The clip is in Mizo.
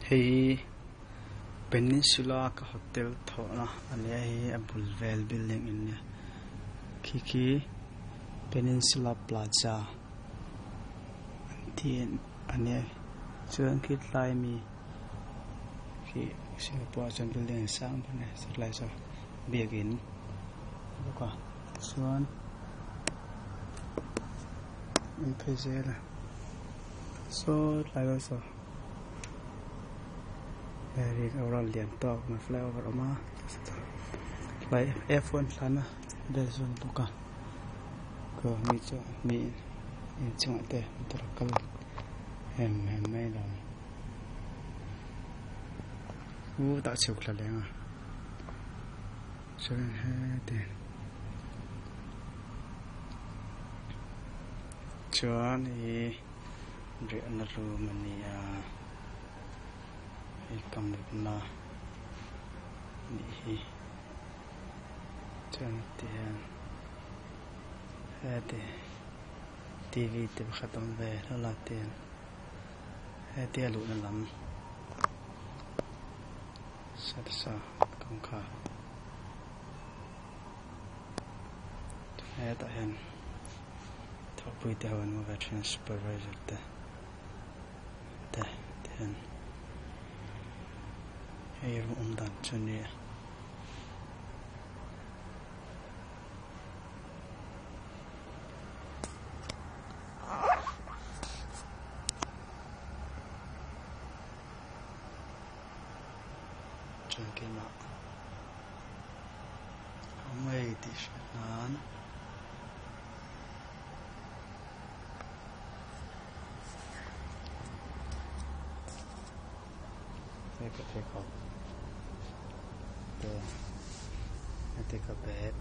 Hei hi peninsula ka hotel thawhna a ni a hei hi a bul vel building an nia khi khi peninsula plaza an tih a nia chuan khi tlai ami khi singapore ah chuan building sang ber a ni satlai saw biakin bawk a chuan an phei zel a saw tlai vel saw lian tawk mai flyover a awm a tlai f one tlan a vel zawn bawk a mi chu mi inchungah te motor a kal em em mai lo chutah chhuk thla leng a chuan heti chuan ih riahna room a ni a hei ka mutna anih hi chuan heti hian heti t v te pakhat a awm ve hlawlh a tihian hetia luhna lam sa kawngkhar hetah hian thawhpui te ho an awm ve thin a supervisor te te tihian hei room awm dan chu a ni a. Chuan keimah a awm ngei tih hriat nan hei ka pheikhawk te heti ka bag.